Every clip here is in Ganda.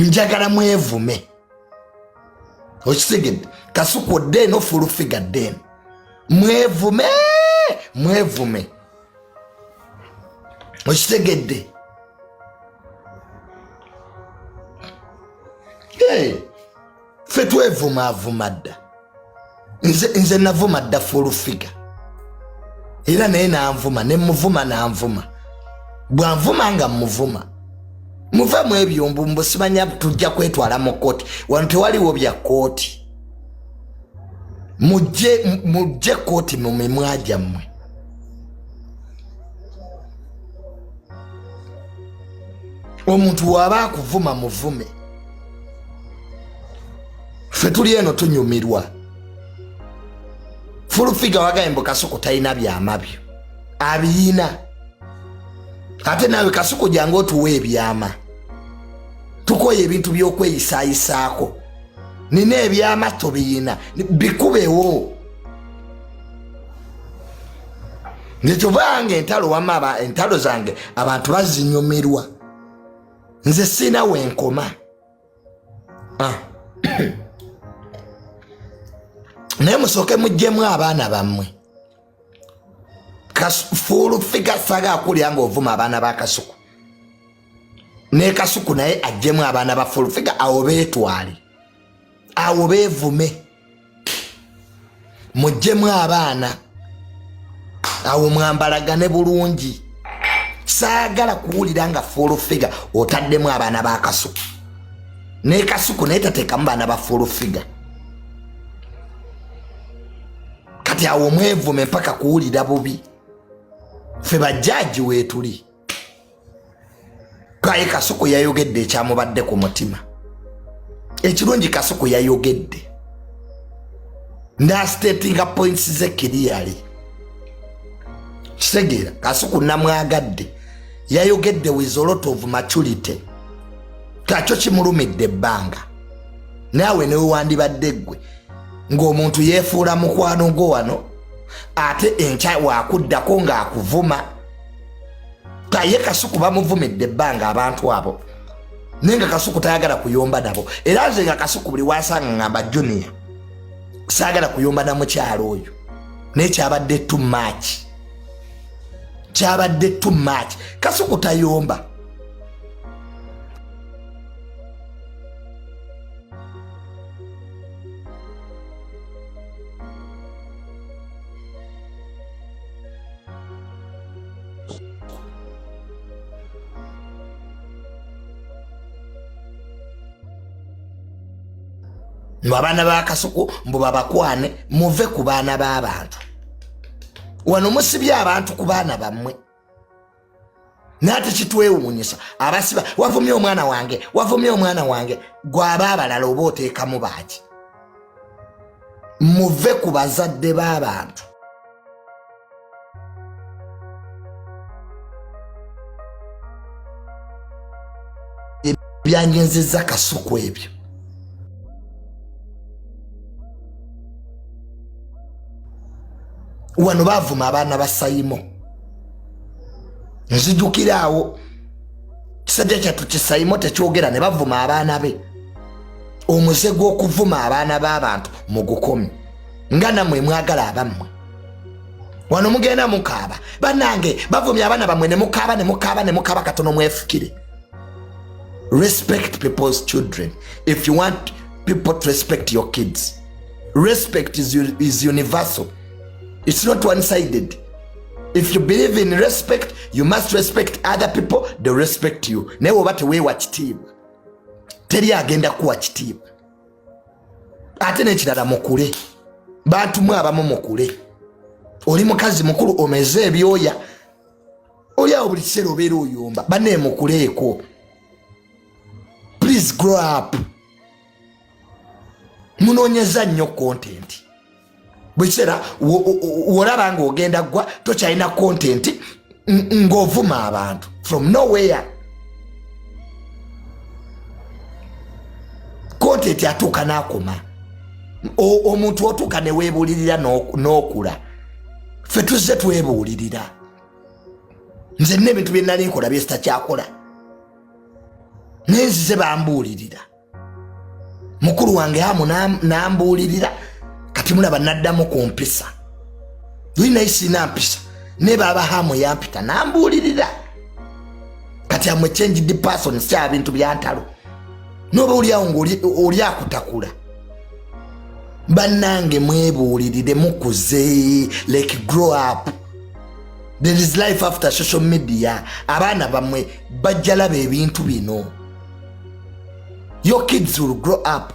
Njagala mwevume, okitegedde? Kasuku odde eno, fulufiga dde eno, mwevume, mwevume, okitegedde? Ffe twevumaavuma dda. Nze navuma dda fulufiga, era naye nanvuma, nemuvuma, nanvuma, bwanvuma nga muvuma. Muve mu ebyo mbu mbu simanya tujja kwetwala mu kooti. Wano tewaliwo bya kooti. Mujje kooti mu mimwa gyammwe. Omuntu waba akuvuma, muvume. Ffe tuli eno tunyumirwa. Fulufiga wagaye mbu Kasuku talina byama byo, abiyina. Ate naawe Kasuku, jangu otuwa ebyama. Tukoye ebintu by'okweyisaayisaako. Nina ebyama, tobiyina, bikubewo. Nze kyovanga entalo wama, entalo zange abantu bazinyumirwa. Nze siina wenkoma. Ah. Naye musooke muggyemu abaana bammwe. Full Figure saga akulya nga ovuma abaana ba Kasuku, ne Kasuku naye aggyemu abaana ba Full Figure. Awo beetwale, awo beevume. Muggyemu abaana, awo mwambalagane bulungi. Saagala kuwulira nga Full Figure otaddemu abaana ba Kasuku, ne Kasuku naye tateekamu baana ba Full Figure. Kati awo mwevume mpaka kuwulira bubi. Ffe bajjaaji weetuli. Kaye Kasuku yayogedde ekyamubadde ku mutima. Ekirungi, Kasuku yayogedde nastatinga points ze clearly. Kitegeera, Kasuku namwagadde, yayogedde with a lot of maturity. Kakyo kimulumidde ebbanga. Naawe newewandibadde ggwe ng'omuntu yeefuula mukwano gwo wano, ate enkya wakuddako ng'akuvuma. Kaye Kasuku bamuvumidde ebbanga abantu abo, naye nga Kasuku tayagala kuyomba nabo. Era nze nga Kasuku buli wansanga ngamba, "Junior, saagala kuyomba na mukyalo oyo." Naye kyabadde too much, kyabadde too much. Kasuku tayomba. Mbu abaana ba Kasuku mbu babakwane. Muve ku baana b'abantu. Wano musibye abantu ku baana bammwe, naye ate kitwewuunyisa abasiba, "Wavumye omwana wange, wavumye omwana wange." Gwaba abalala oba oteekamu baaki? Muve ku bazadde b'abantu. Ebyangenzeza Kasuku ebyo. Wano bavuma abaana ba Sayimo. Nzijukira awo kisajja kyattu kisayimo tekyogera, ne bavuma abaana be. Omuze gw'okuvuma abaana b'abantu mugukomi, nga nammwe mwagala abammwe. Wano mugenda mukaaba, "Bannange, bavumye abaana bammwe," ne mukaaba, ne mukaaba, ne mukaaba. Katono mwefukire. Respect people's children if you want people to respect your kids. Respect is universal, it's not one-sided. If you believe in respect, you must respect other people, they respect you. Naye woba teweewa kitiibwa, teri agenda kuwa kitiibwa. Ate nekirala, mukule. Bantu mu abamu mukule. Oli mukazi mukulu, omeze ebyoya, oli awo buli kiseera obeera oyomba. Banne, mukuleeko. Please grow up. Munoonyeza nnyo content. Buli kiseera wolaba nga ogenda gwa tokyalina content, ng'ovuma abantu from nowhere. Content atuuka n'akoma. Omuntu otuuka ne weebuulirira n'okula. Ffe tuzze twebuulirira. Nze nina ebintu bye nali nkola byesitakyakola. Naye nzize bambuulirira, mukulu wange amu nambuulirira. Kati mulaba naddamu ku mpisa luli, naye sirina mpisa, naye baaba Hamu yampita nambuulirira. Kati am a changed person, sya bintu byantalo noba oliawo ngaoli akutakula. Bannange, mwebuulirire, mukuze, like grow up. There is life after social media. Abaana bammwe bajja laba ebintu bino. Your kids will grow up.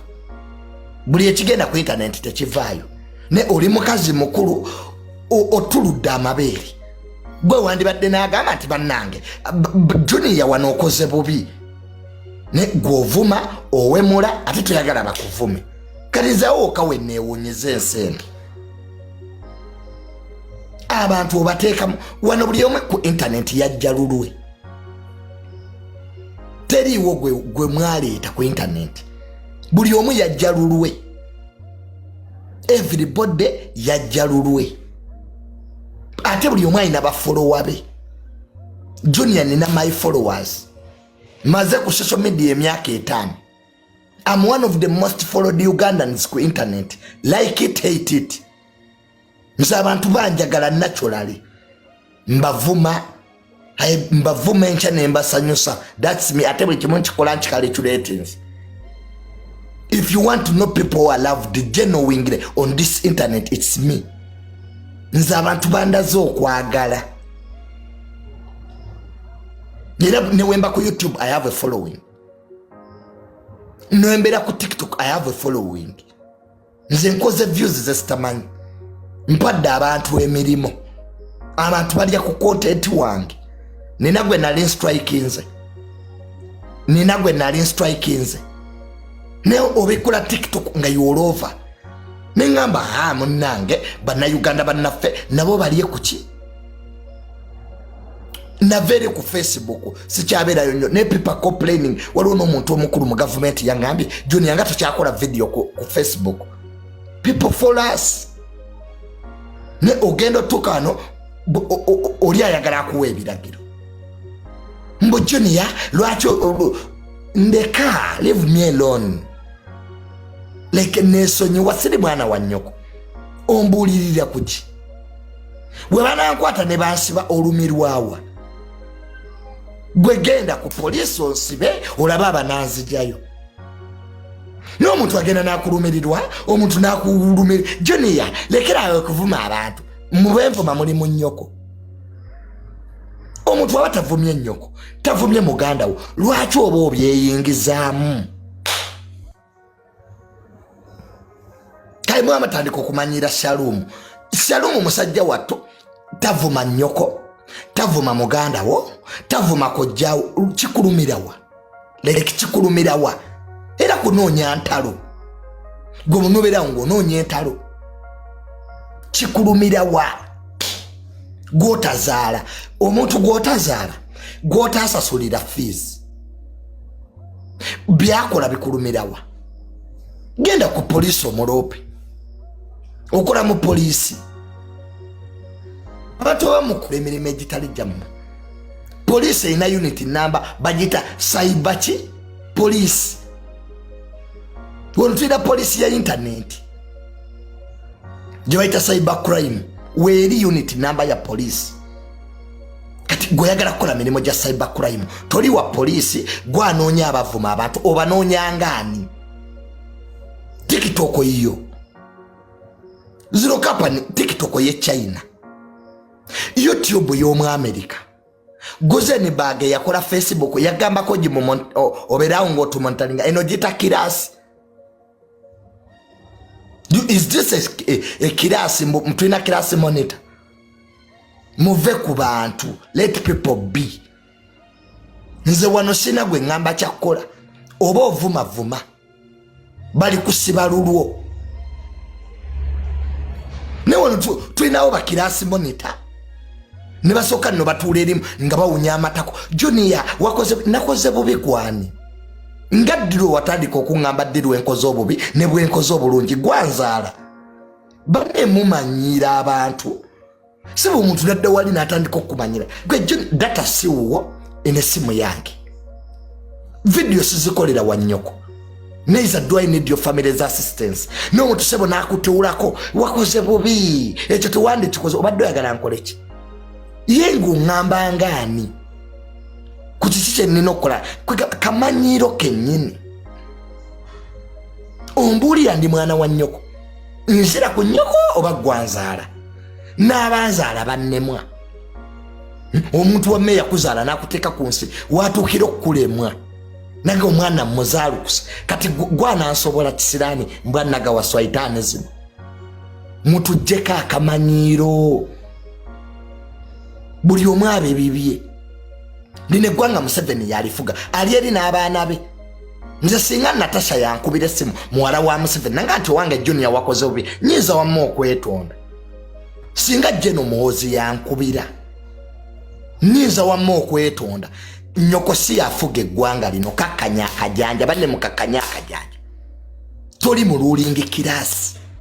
Buli ekigenda ku internet tekivaayo. Ne oli mukazi mukulu, otuludde amabeere. Gwe wandibadde n'agamba nti, "Bannange, Junior wano okoze bubi." Ne gw'ovuma, owemula, ate toyagala bakuvume. Kati nzawo woka wenneewuunyiza ensi abantu obateekamu wano. Buli omu ku intaneti yajja lulwe, teriiwo gwe mwaleeta ku intaneti. Buli omu yajja lulwe, everybody yajja lulwe, ate buli omu alina bafollower be. Junior nina my followers, maze ku social media emyaka 5. Am one of the most followed Ugandans ku internet, like it, hate it. Nze abantu banjagala naturally. Mbavuma, mbavuma enkya nembasanyusa. That's me. Ate buli kimu nkikola nkicalculatinze. If you want to know people who are loved genuinely on this internet, it's me. Nze abantu bandaze okwagala, era newemba ku YouTube I have a following, newembeera ku TikTok I have a following. Nze nkoze views zesitamanyi, mpadde abantu emirimu, abantu balya ku content wange. Nina gwe nali nstrikinze, nina gwe nali nstrikinze, naye obikola TikTok nga yolova. Neŋŋamba, ha, munnange, Bannayuganda bannaffe nabo balye kuki? Nava eri ku Facebook, sikyabeerayo nnyo, ne people complaining. Waliwo n'omuntu omukulu mu gavumenti yaŋŋambye, "Junior, nga tokyakola video ku Facebook." People follow us, ne ogenda otuuka wano, oli ayagala akuwa ebiragiro mbu, "Junior, lwaki ndeka?" Leave me alone. Like, nesonyiwa, siri mwana wa nnyoko. Ombuulirira kuki? Bwe banankwata ne bansiba, olumirwawa? Gwe genda ku poliisi onsibe, olabe abananzijayo. N'omuntu agenda nakulumirirwa, omuntu nakulumira. Junior, lekerawe okuvuma abantu. Mubwenvuma muli mu nnyoko. Omuntu aba tavumye nnyoko, tavumye muganda wo, lwaki oba obyeyingizaamu? Kale mwamatandika okumanyira Shalumu. Shalumu musajja wattu tavuma nnyoko, tavuma muganda wo, tavuma kojjawo. Kikulumirawa? Like, kikulumirawa? Era kunoonya ntalo. Gwe munobeerawo ngaonoonya entalo, kikulumirawa? Gwotazaala, omuntu gwotazaala, gwotasasulira fees, byakola bikulumirawa? Genda ku poliisi omuloope. Okola mu poliisi, abantu abamukola emirimu egitali gyammwe. Poliisi erina unit namba, bagita cyber ki, poliisi. Wano tulina poliisi ya intaneti gye bayita cyber crime, weeri unit namba ya poliisi. Kati gweoyagala kukola mirimu gya cyber crime, toli wa poliisi, gwanoonya abavuma abantu. Obanoonyangaani? TikTok yiyo zero company, TikTok ye China, YouTube y'omu America. Zuckerberg yakola Facebook, yagambako obeerawo ngaotumonitoringa. Eno gita kirasi. Is this a kirasi? Tulina kirasi monitor. Muve ku bantu, let people be. Nze wano sina gwe ŋŋamba kyakkola. Oba ovumavuma, bali kusiba lulwo. Naye wano tulinawo bakirasi monitor, ne basooka nno batuula erimu nga bawunya amatako. "Junior, wakoze." Nakoze bubi kwani? Nga ddirwe watandika okuŋŋamba ddirwe enkoze obubi ne bwenkoze obulungi? Gwanzaala? Banne, mumanyiira abantu. Si bwe omuntu nadda wali n'atandika okumanyira. Gwe data siwuwo, eno essimu yange. Vidiyo sizikolera wa nnyoko. Neither do I need your family's assistance. N'omuntu sebo n'akutuulako, wakoze bubi, ekyo tewandikikoze, obadde oyagala nkole ki? Ye ng'oŋŋamba ngaani ku kiki kye nnina okukola? Kamanyiiro kennyini. Ombuulira ndi mwana wa nnyoko, nzira ku nnyoko oba gwanzaala? N'abanzaala bannemwa. Omuntu wa meeya kuzaala n'akuteeka ku nsi, watuukira okukulemwa. Nange omwana muzaalukusa, kati gwanansobola kisiraani mbwa nagawa swaitaani zino. Mutujjeko akamanyiiro, buli omu aba ebibye. Lino eggwanga Museveni yalifuga, ali eri n'abaana be. Nze singa Natasha yankubira essimu, muwala wa Museveni, nanga nti owange Junior wakoze bubi, nyinza wamma okwetonda. Singa Jeno Muhozi yankubira, nyinza wamma okwetonda. Nyoko si yafuga eggwanga lino. Kakkanya akajanja, banne, mukakkanya akajanja. Toli mu ruling class.